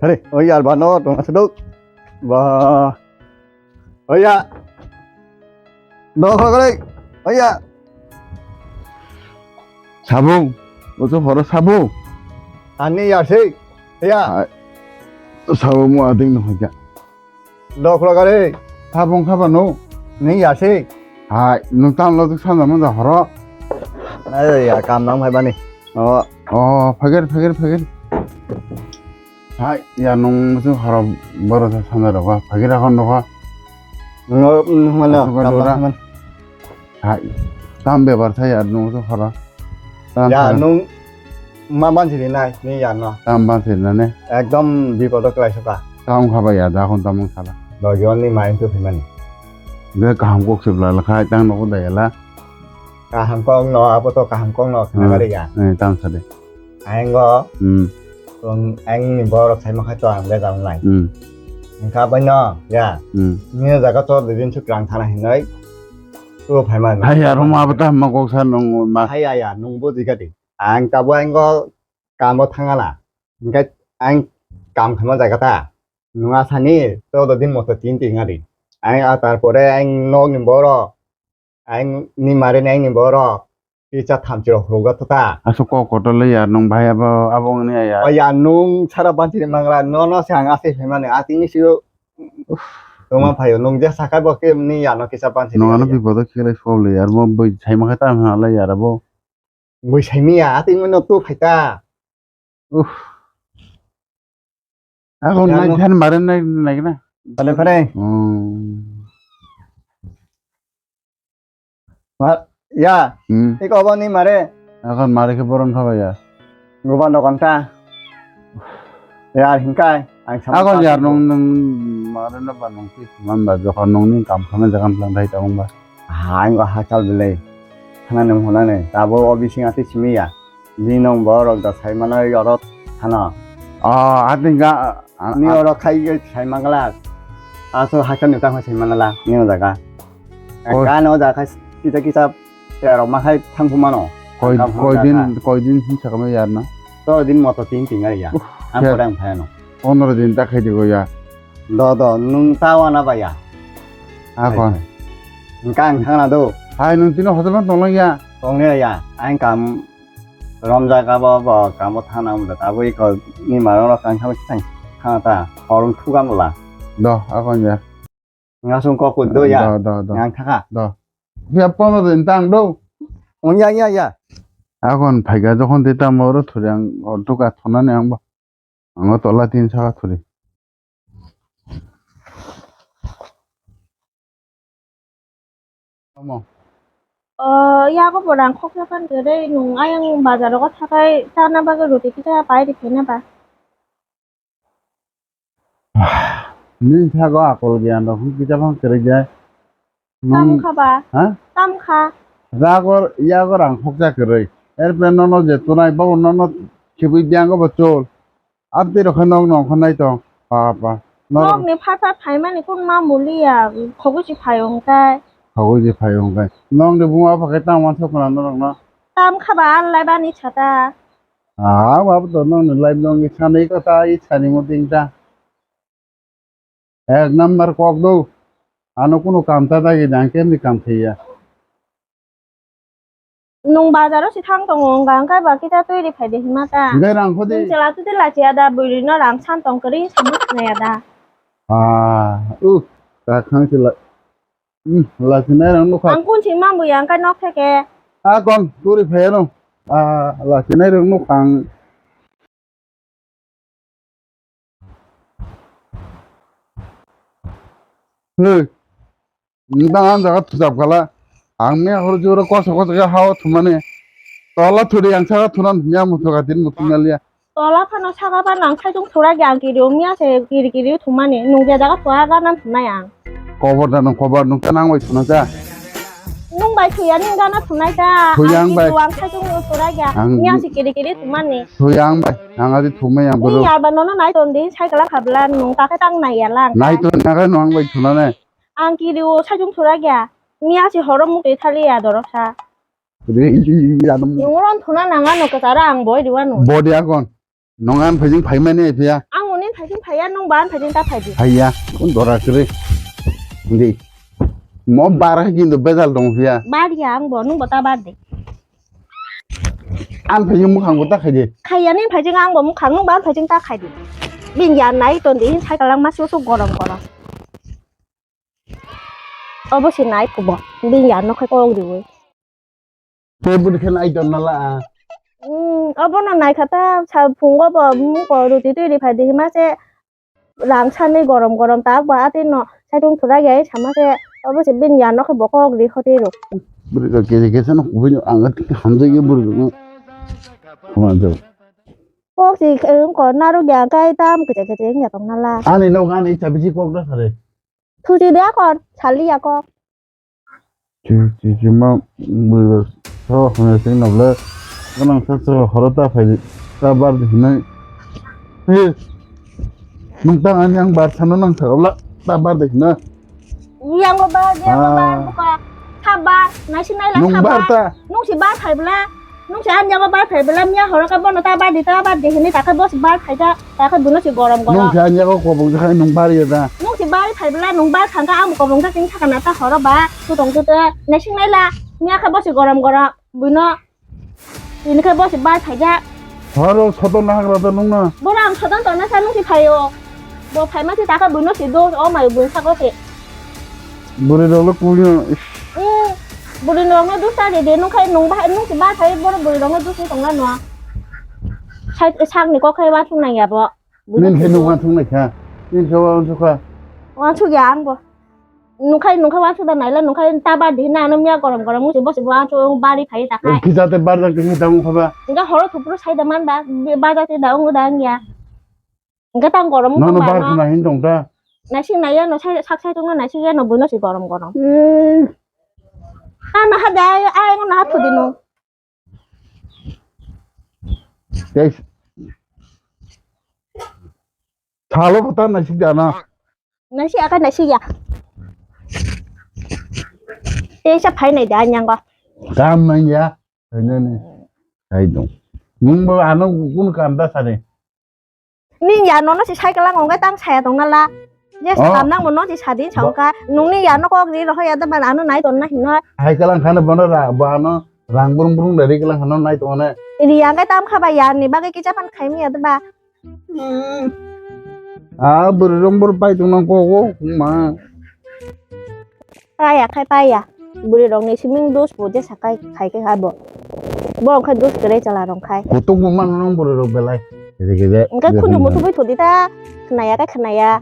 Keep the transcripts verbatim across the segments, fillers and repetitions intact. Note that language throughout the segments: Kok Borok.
Hare, oya, ba no, tong asado. Ba. Oya. No, kore. Oya. Sabung. Ojo horo sabung. Ani ya se. Ya. Sabung mo ading no hoja. Dok lagare. Tabung khaba no. Ni ya se. Hai, nung tan lo duk sanja manja horo. Ai ya, kam nang phai bani. O. O, phagir, phagir, phagir. Hai, ya nung musu horo boro sa sanja rogo. Phagir akon rogo. No, mana, kam nang phai bani. Hai, tam bebar sa ya nung musu horo. Ya, nung ma bansi rinai, ni ya no. Tam bansi rinai ne? Ekdom bipodo kelai soka. Tam khaba ya, da khon tamung sala. Dojon ni main tu phimani. Ge kaham kok sibla la khai tang no da yala. Kaham kok no, abo to kaham kok no khna gari ya. Eh, tam sade. Ayengo. Hmm. Tong ayeng ni borok sai ma khai to ang le jang nai. Hmm. Engka bai no, ya. Hmm. Ni jaga to dui din suk rang thana hinoi. Tu phai ma. Hai ya, roma bata ma kok sa nung ma. Hai ya, ya, nung bo jika di. Ang tabo ang go kam o thanga na. Engkai ang kam khama jaga ta. Nung asani to do din moto tin tin ngadi. Ang a tar pore ang nog ni boro. Ang ni mare ni ang ni boro. Ti cha tham chiro hruga to ta. Aso kok kotor le ya nung bhai abo abo ni ya. O ya nung sara banchi ni mangla no no se ang ase phai mani a tini sio. Toma phayo nung je sakai bo ke ni ya no kisa banchi. Nung ano bipodo khele sob le ya mo boi sai ma kha ta ha le ya bo. Bui saimiya, atwi mano tu phaita. Uff. Ako nai than mare nai nai na. Bale phare. Hmm. Ma, ya. Hmm. Iko bani mare. Ako mare ke boron khaba ya. Guban dokan ta. Ya, hingkai, ang sama. Ako jar nung nung mare no ba nung ti man ba jokon nung ni kam khana jagan plan dai ta ba. Ha, ang ha kal belai. Khana nung hona ne. Tabo o bising ati simi ya. Ni nung borok da sai mana yorot khana. Ah, ati ga ni oro khai ge sai mangala. Aso ha kal ni ta sai manala ni jaga. Kano jaga kita kita ya rok ma khai thang phumano. Koi din koi din hin sakama yarna. To din moto tin tin ya. Ang korang phano. Pondro din ta khai digo ya. Do do nung ta wana ba ya. Akon. Engka ang thangna do. Hai nung tino hotel tonglang ya. Tongle ya. Ang kam rom jaga bo bo kamo thangna mo da tabui ko ni marong rok ang thang thang thang ta. Horong thuga mo la. Do akon ya. Ngasung kok do ya. Do do do. Ang thaka. Do. Ya pondro din tang do. Oh ya ya ya. Akon phaiga jokhon te tamo oro thuri ang orduka thonani ang bo. Ang o tola tin saka thuri. Omo. O, yago bo rang khoksa phan kwrwi, nwng ayang bazar rogo thakai chana bagwi roti kisa pai rikhaina ba? Nini sago akol giyan rok hwn kisa phan kwrwi jai. Tam kha ba? Ha? Tam kha. Yago, yago rang khoksa kwrwi. Erpore nono je tunai bago nono khibwi biyango bo chol. Abtwi rok khe nok nong khe nai tong. Pa pa. Nok ni phar phar phaimani kun ma muliya. Khogwi si phai ong kai. Khogwi si phai ong kai. Nok ni buma pha khe tang wansok khna norok no. Tam kha ba an lai bani chata. Ah, abo to nok ni life nong ni sanai ko ta i sani mo ding ta. Ek number kok do. Ano kunu kam ta dagi dang kemni kam khaiya. Nwng bazaro si thang tongo, wngkha wngkha ba kita twi ri phai de hima ta. Hingke rang khodi. Nwng chwla twi twi lachiya da, bwrwi no rang san tong kwrwi samung sinaya da. Ah, uh, ta khang chwla. Hmm, lachinai rang nukha. Ang kun si mambu ya, wngkha nok theke. Ah, kon, turi phai ano. Ah, lachinai rang nukha ang. Hey, nang ang jaga thujap kala. Ang me hor jora kosa kosa ke hao thumani. Tola thuri ang saka thunan ya mutu ka din mutu naliya. Tola phano saka ba nang saitung thura ge ang kiri umya se kiri kiri thumani. Nung je jaga thua ga nan thumnai ang. Kobo da nung kobo nung ta nang bai thuna ta. Nung bai thuya ning gana thunai ta. Thuya ang bai. Ang saichung thura ya. Ang miya si kiri kiri thumani. Thuya ang bai. Ang adi thumai ang bolo. Ni ya ba nono nai ton di cycle khabla nung ta khe tang nai ya lang. Nai ton na khe nung ang bai thuna nai. Ang kiri o saichung thura ya. Miya si horo mukti thali ya dorok sa. Ri ri ri ri anum. Nung ron thuna nang ano katara ang boi diwa nung. Bodi akon. Nong an phajing phaimani phiya. Ang uni Phaising phaiya, nwng ba phaising ta phaidi. Phaiya, un dora kre. Di. Mo bara kintu bejal dong phiya. Bariya ang bo, nwng bo ta bar de. Ang phaising mukhang bo ta khaidi. Khaiya ni phaising ang bo mukhang nwng ba phaising ta khaidi. Bini ya nai ton di, sai kalang ma su su gorom gorom. Obo se nai kubo. Bini ya no khai kok riwi. Tei bwrwi khe nai tong nala. Hmm, obono naikha ta, sa phungo bo muko ruti twi ri phai di hima se rang sanwi gorom gorom tak ba atwi no saitung thura ya sama se obo se bini ya no khe bo kok ri khoti ro. Bwrwi rok kese kese no kubui no ang hamjak ye bwrwi rok no. Khama jok. Kok si wngko naruk ya kai tam kete kete wngya tong nala. Ani no ani cha bisi kok da sare. Thuti de akor sali ya kok. Chi-, chi-, chima, bwrwi rok so hwnwi sing nokle, gwnang sa sa horo ta phai di, ta bar di hwnwi. He, nung tang ani ang bar sano nang sa obla, ta bar di hwnwi. Yango bar, yango bar, Ah. Buka, sa bar, naising naila sa bar. Nung bar ta. Nung si bar phai bwla. Nung se ani yago bar phai bwla miya horo khe bono ta bar di, ta bar di hwnwi ta khe bo se bar phai da, ta khe buino se gorom gorom. Nung se ani yago kobong jakha nung bar ya da. Nung se bar phai bwla nung bar thang khe ang kobong jakha sakha na ta horo ba, su tong tu ta naising naila miya khe bo se gorom gorom buino. Ini khe bo se bar phai da. Horo soton na hagra ta nung na. Boro ang soton tong na sa nung se phai o. Bo phaima se ta khe buino se do, o mai buino sago se. Bwrwi rok le kuli no. Eh, bwrwi rok no dos ta de de, nung khai nung bahai, nung se bahai boro bwrwi rok no dos tong na no. Sai, sak ni kok khai wa thung nang ya bo. Nin khe nung wa thung nai kha. Nin khe wa thung kha. Wa thung ya ang bo. Nung khai, nung khai wa thung da nai la, nung khai ta bar di na, ano miya gorom gorom, musi bosi bo ang thung bari phai ta khai. Ki jate bar jak khe ta ung kha ba. Nga horo thupro sai da man ba, bar jak te da ung da ang ya. Hwnkhe tang gorom wngkha. Nono bar khna hin tong ta. Naising naiya no sai, sak sai tongno naising ya no buino se gorom gorom. Eh. Ah, naha de, ai, ai, naha thudi no. Guys. Thalo bata naising da na. Naising aka naising ya. Tei sa phai nai da nyango. Kam nang ya. Nani. Kai dong. Nung bo ano kun kam da sare. Ning ya nono si cycle ang ongkai tang saya tong nala. Je Oh. Sakam nang mono si sadin Bo- songka. Nung ni ya no kok ri roho ya da ban ano nai ton na hino. Cycle ang khana bono ra, bo ano rang burung burung dari kelang khana nai ton ne. Ri ya kai tam khaba ya ni bagai kicha pan khai mi ya da ba. Ah, buru rong buru pai tong nang kok o ma. Paya khai paya. Bwrwi rok ni siming dos bo jesa khai khai khe ha bo. Borok khai dos kwrwi chwla rok khai. Kutung bo mano nang bwrwi rok belai. Kete kete. Engkai khunju muthubwi thudi ta. Khwnaya khe khwnaya.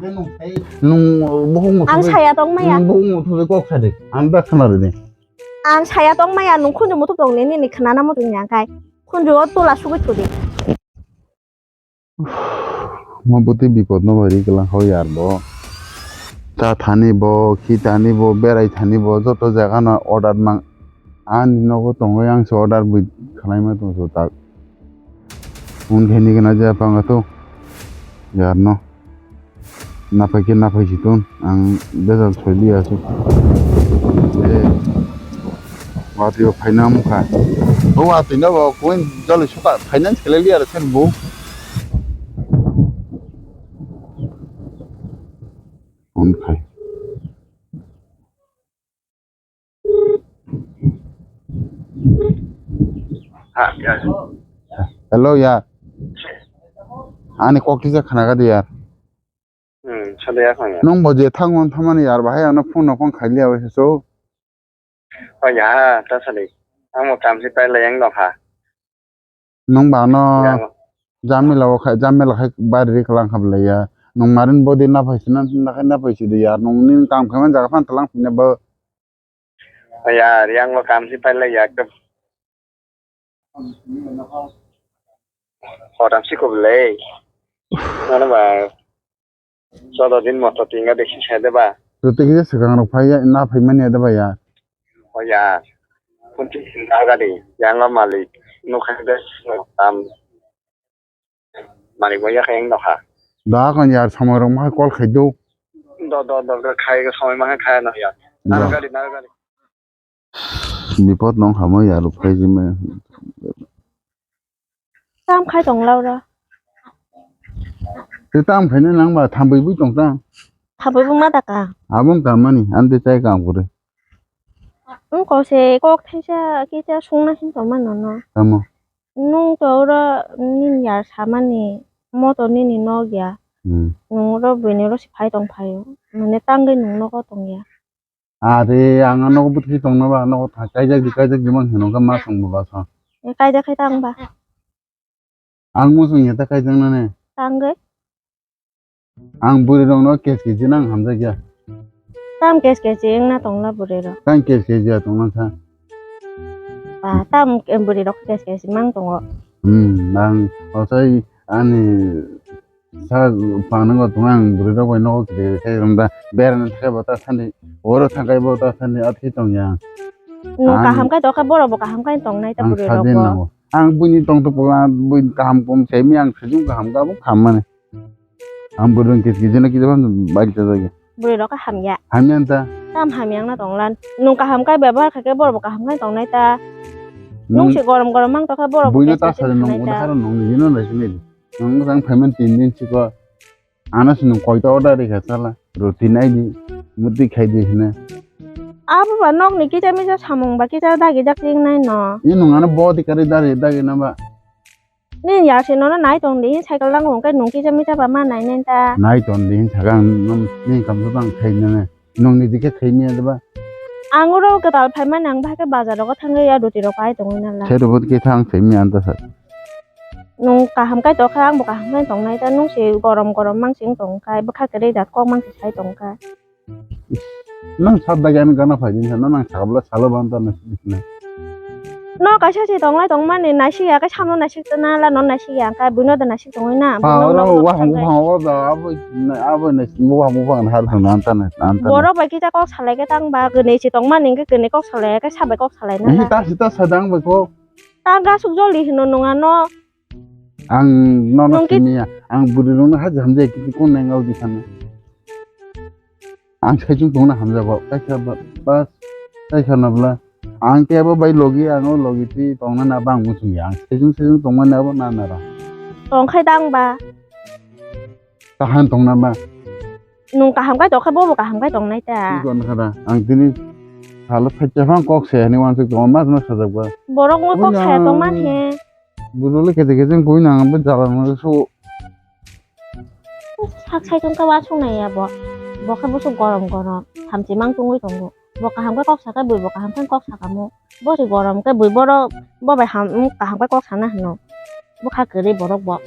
Nung bohong muthubwi. Ang saya tong maya. Nung bohong muthubwi kok sadi. Ang da khwnari de. Ang saya tong maya nung khunju muthub tong nini ni khwnana muthung ya khai. Khunju o tola sugwi thudi. Mo bwtwi bipodno bai ri kwlang kha o yar bo. Cha thani bo, khi thani bo, berai thani bo, joto jaga no order mang. Ani nogo tongwi ang se order bwi khwlaima tong se tak. Hwn khe nini gana jaya pang kha to yar no. Naphai khe naphai si tun. Ang bejal soi liya se. Eh, watwi o phaina mukha. O watwi no bo kuin jali suka phaina se le liya se bo. On khai. Ha, ya. Hello ya. Ani kok tisa khana ga de yar. Hmm, sale ya khang ya. Nung bo je thang on thamani yar bahai ano phone no phone khai liya wese so. O ya, ta sale. Ang mo kam si pai la yang no ha. Nung ba no Ya, mo. Jamila o khai, jamila khai bari ri kalang kha bla ya. Nung marin body na phai sina na khai na phai si de ya. Nung ni kam khai man jaga phan talang phine bo. O ya, yang mo kam si pai la ya. Hodam si ko bla. Mana ba. Joto din moto tinga de si sai de ba. Roti kisa swkang rok phai ya, na phai mani ya de ba ya. O ya. Kunti sinda gadi, yang lo malik. Nukha de tam. Malik bo ya kha yang nokha. Da kon ya, samoi rok ma call khai do. Do, do, do, do, khai ga samoi ma khai no ya. Naro Da. Gadi, naro gadi. Bipot nong hamoi ya, ruk khai jime. Tam khai tong lau ra. Tei tam khaina nang ba thambai bui tong ta. Thambai bui ma da ka. Abong ka mani, ante chai ka ang puri. Wng kose kok thaisa kisa sungna hin tong ma nono. Tamo? Nung to oro nini yar samani motor nini nok ya. Hmm. Nung oro buini oro si phai tong phaio. Mane tangwi nung nogo tong ya. Are ang nogo bwtwi tongno ba nogo thang kaijak di kaijak di mang hino khe ma song bo ba sa. E kaijak khai tang ba. Ang muchung ya ta kaijak nani. Tangwi. Ang bwrwi rok no kes kesi nang hamjak ya. Tam kes kesi wngna tongla bwrwi rok. Tang kes kesi ya tongna sa. Ba tam bwrwi rok kes kesi mang tongo. Hmm, ang osai ani Sa panango tong ang bwrwi rok bai nogo kiri khe rwngda berana thangkhe bo ta sani oro thangkhe bo ta sani atwi tong yang. Nung kaham khai tokha borok bo kaham khai tongnai ta bwrwi rok bo. Ang buini tong to pula buini kaham kom semi ang sajung kaham ka bo kaham mani. Ang bwrwi rok kis kis jeno kisa ban bai ta jagi. Bwrwi rok hamya. Hamya ta. Tam hamya wngna tonglan. Nung kaham khai bebohar khai khe borok bo kaham khai tongnai ta. Nung se gorom gorom mang tokha borok bo buino ta sari nung uda haro nung ni jino nai sini. Nwng bwsang phaimani tin din siko. Ano se nwng koita order rikha chala. Roti naidi. Muti khaidi hina. Abo ba nokni kisa misa samung ba kisa dagi jak ting nai no. I nwng ano bo di kari dari dagi na ba. Nini yar se nono nai tong di cycle lango hwnkhe nwng kisa misa ba ma nai nai ta. Nai tong di saka ang nini kamsa bang khai nene. Nwng ni dikhe khai miya de ba. Ang oro kwtal phaimani ang bahai khe bazar rogo thangwi ya roti rok pai tongwi nala. Sai rubot khe thang khai miya anta sa. Nwng kaham kai tokha, ang bo kaham kai tongnai ta, nwng se gorom gorom mang sing tong kai, bwkha kwrwi jat kok mang se sai tong kai. Nang sat dagi ani gana phai din sa, nang sakabla salo ban ta nasi disna. No kaisa se tonglai tongmani, naisik ya kai samno naisik tana, la no naisik ya kai, buino da naisik tongwi na, buino oro wahang buphango da, abo, abo nasi wahang buphang har thang nan ta nasi nan ta. Borok bai kita kok salai ke tang ba, gwnwi se tongmani, hwnkhe gwnwi kok salai ya kai, sabai kok salai na. Hi ta si ta sadang bai kok. Ta gasuk joli hino nung ano. Ang nono simiya, ang bwrwi rokno haji hamjai kiti kun nang audi sana. Ang saichung tongna hamjago, kaisa ba, bas, kaisa nabla. Ang kebo bai logi, ang o logi ti tongna na bang muchung ya. Ang saichung saichung tongmani abo na nara. Tong khai dang ba. Kaham tongna ba. Nung kaham kai tokha, bobo kaham kai tongnai ta. Twi kon khada. Ang tini salo thacha phang kok se hani wansuk tongo, mas mas sajak ba. Borok mo kok saya tongma he. Bujuli kete kete koi nang be jala no su. Sak sai tong ka wa sung nai ya bo. Bo khe busuk gorom gorom. Thamchi mang tungwi tongo. Bo kaham kai kok saka bui bo kaham kai kok saka mo. Bo si gorom kai bui boro bo bai ham kaham kai kok sana hino. Bo kha kwrwi borok bo.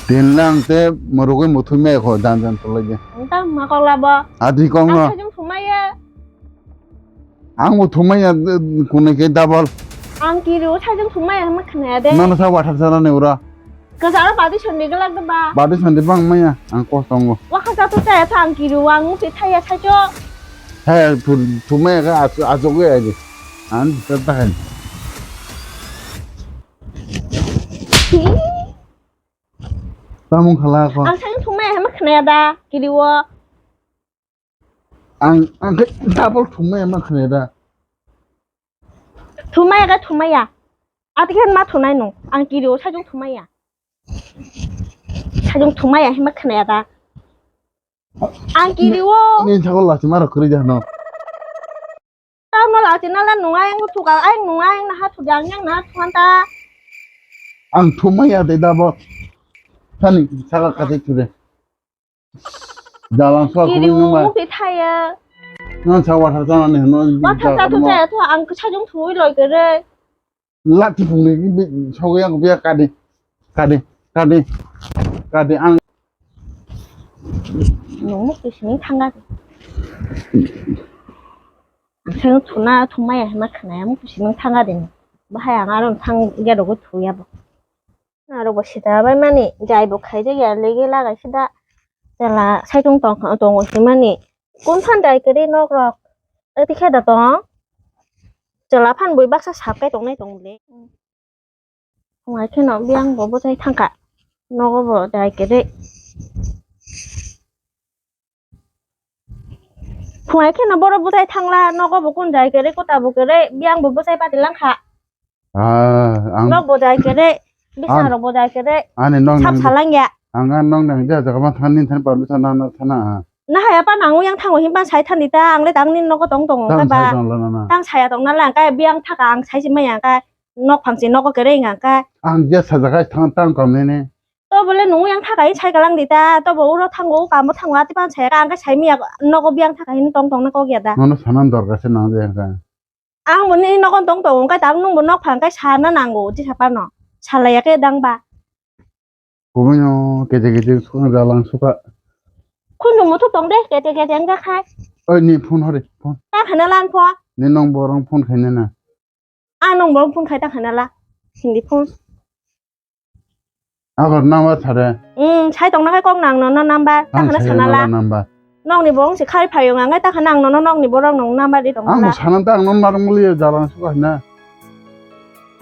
Tin lang te morogoi muthumai kho jan jan tolai de. Ang tang ma kok labo. Adi kong no. Ang sajung thumai ya. Ang bo thumai ya kunai ke double. Ang kiri o sajung thumai ya ma khna de. Nono sa wathar sana ne ura. Kwcharo badi sondi glak de ba. Badi sondi bang maya ang kos tongo. Wakha cha to cha ya tha ang kiri o ang musi thai ya sacho. He thumai ya ka ajo ge ai de. Ang ta ta hai. Tamung khala ko. Ang sang thumai ha ma khna da kiri o. Ang ang khe double thumai ma khna da. Thumai ga thumai ya. Ati khe ma thunai no. Ang kiri o sajung thumai ya. Sajung thumai ya hima khna ya da. Ang kiri o. Ni thago lati maro khri jano. Tamo lati nala nungai ang thuka ang nungai ang naha thuda ang yang naha thuan ta. Ang thumai ya de dabo. Sani saka kate thude. Jalan sa kiri khri nungai. Mukti thaya. Nang sa wathar jana ni hno. Wathar ta thu thaya thu ang sajung thui loi kere. Lati phungni sogwi ang biya kadi kadi kadi kadi ang. Nung mukti sini thanga de. Sini thuna thumaya hima khnaya mukti sini thanga de. Bahai ang aro thang ya rogo thuya bo. Aro bo sida bai mani jai bo khaijak ya lege lagai sida. Chwla saichung tong tongo himani. Kun phan dai kwrwi nok rok. Ati khe da tong. Chwla phan bui baksa sap kai tongnai tong le. Phungai kheno biyang bo bwchai thangkha. Nogo bo dai kwrwi. Phungai kheno borok bwchai thangla nogo bo kun dai kwrwi kwta bo kwrwi biyang bo bwchai pati langkha. Ah, ang Nok bo jai kere, bising ang rok bo jai kere. Ani nok Sap nang salang ya. Ang ang nok nang ja jaga ma thani thani parlu thana na thana. Na haya pa nang yang thango hin pan sai thani ta ang le tang ni nogo tong tong Tang ka ba. Sai tong la na na. Tang saya tong na lang ka biang thaka ang sai si maya ka nok phang si nogo kere nga ka. Ang ja sa jaga thang tang kam ne ne. To bole nung yang thaka hin sai kalang di ta, to bo uro thango, kamo thango, ati pan sai ka, ang ka sai miya, nogo biang thaka hin tong tong na kok ya da. Nono sanan dorkar se nang de ka. Ang bo ni nogo tong tong, ang ka tang nung bo nok phang ka sana nango, ti sapa no. Salaya ke dang ba. Kubuino kete kete sukha jalang sukha. Khunju muthuk tong de, kete kete ang ka khai. Oi ni phone hore, phone. Ta khana lan phone. Ni nong borong phone khaina na. Ang nong borok phone khai ta khana la. Hindi phone. Agor number thare. Hmm, sai tong na khai kok nang nono number. Ta khana sana la. Number. Nong ni borok si khai phayo nang ta khana ang nono nong ni borok nong number di tong la. Ang sana ta ang non marung muli jalang su khana.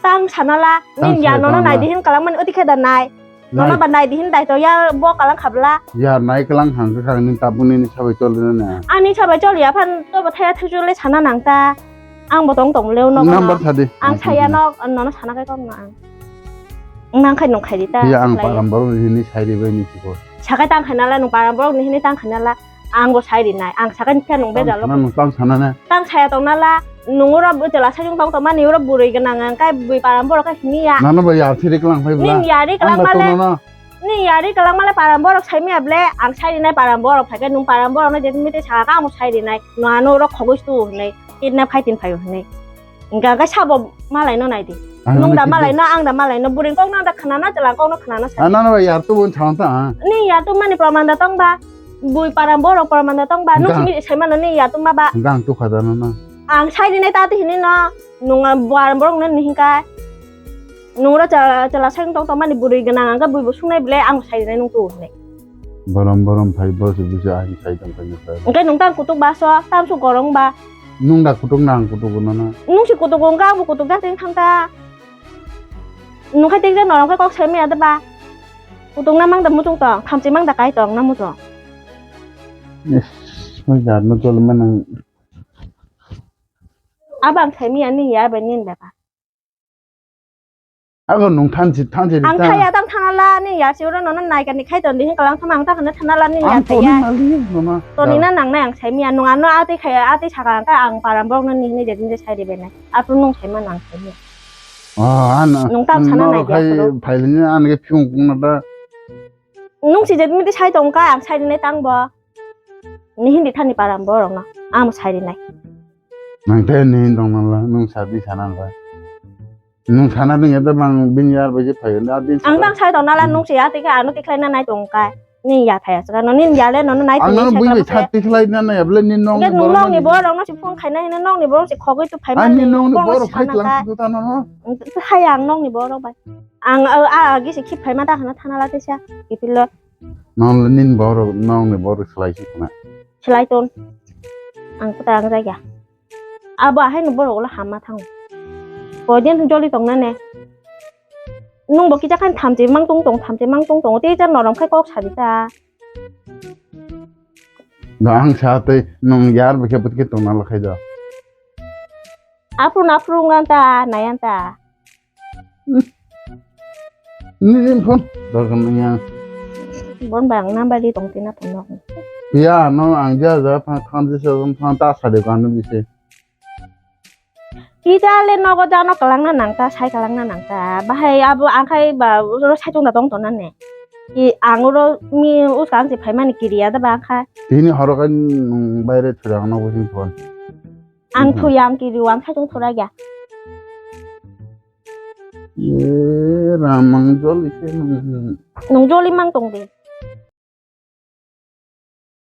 Tang sana la. Nin ya nono nai di hin kalang man oti khe da nai. Nono ba nai di hin dai to ya bo kalang khabla. Ya nai kalang hang kha ni tabuk ni sabai chol na. Ani sabai chol ya phan to ba thaya thuju le sana nang ta. Ang bo tong tong le no. Number sa di. Ang saya no nono sana kai kong na ang. Nang khai nong khai di ta. Ya ang param borok ni sai di bai ni siko. Sakai tang khai na la nong param borok ni hin tang khai na la. Ang bo sai rinai, ang sakani khe nung bejalo. Tang sana na. Tang saya tong nala, nung oro bwtwla sai tong tong mani oro bwrwi gwnang ang kai bwi param borok khe hini ya. Nano ba ya thiri klang phai bla. Nin yari klang male. Nin yari klang male param borok sai miya ble, ang sai rinai param borok phai khe nung param borok no je mite saka ang bo sai rinai. No ano oro khogoi stu hinai, kidnap khai tin phaio hinai. Hingka khe sabo malai no nai di. Nung da malai no, ang da malai no, buring kok no da khana na, chwla kok no khana na sa. Nano ba yar tu bon chang ta. Ni yar tu mani proman da tong ba. Bui param borok param manda tong ba, nung simi sai mano ni ya tong ba ba. Hingke ang tukha da no no. Ang sai rinai ta ti hini no, nung a buar borok no ni hingka. Nung ro cha, chwla sai tong tong mani bwrwi gwnang ang bui bo sungnai ble ang sai rinai nung tu hini. Borom borom phai bo se buji ang sai tong phai no phai. Hingke nung tang kutuk ba so, tam su gorong ba. Nung da kutuk na ang kutuk no no. Nung si kutuk hingke ang bo kutuk da ting thang ta. Nung khai tik ja norong khai kok sai maya da ba. Kutung na mang da muchung tong, thamchi mang da kai tong na muchung. Is, mai jar no chol manang. Abang sai mi ani ya ba nin ba ba. Ago nung thanchi, thanchi. Ang thaya tang thana la ni ya si oro nono nai kani khai ton di hin kalang thama ang ta khana thana la ni ya thaya. Toni na nang nai ang sai mi ya nung ano ati khai ati saka ang ka ang param bok no ni ni je din je sai di benai. Apu nung sai ma nang sai mi. Ah, ano. Nung tam sana nai dia. Phailini ano ke phung kung na da. Nung si jet miti sai tong ka ang sai rinai tang bo. Ni hindi thani param borok no. Ang sai rinai. Nang te ni tong nang la nung sa di sana ka. Nung sana ding ya da bang bin yar bai je phai da din. Ang tang sai tong na la nung si ya te ka ano tikhlai na nai tong ka. Ni ya thaya saka no nin ya le no nai tini. Ano bui bai sa tikhlai na nai able nin nong ni borok no si phone khaina hino nong ni borok si khogoi tu phai mani nong ni borok phai tlang tu ta no. Hai ang nong ni borok bai. Ang a a gisi khip phai ma ta khana thana la tisa. Ipilo. Nong le nin borok nong ni borok slai si khana. Slai ton. Ang kuta ang jaya. Abo ahai no borok ulo hamma thango. Koidin joli tong nane. Nung bo kisa khan thamchi mang tong tong thamchi mang tong tong tei cha norom khai kok sadi ta. No ang sa tei nung yar bikhe bikhe tong nang lakhai do. Aphuru aphuru ngan ta nayan ta. Nini phone dorkar nang ya. Bon bang number di tong tina phone nok. Ya no ang ja ja phang tham je sa phang ta sa de kan bise. Kita le nogo jano kwlangna nangta, sai kwlangna nangta. Bahai abo angkhai ba oro saichung da tong tona ne. Ki ang oro mi uskang si phaimani kiriya da ba angkha. Tini horo kai nung baire thura ang nogo sing thon. Ang thuya ang kiriya ang saichung thura ya. Ye ramang jol ise nung. Nung joli mang tong de.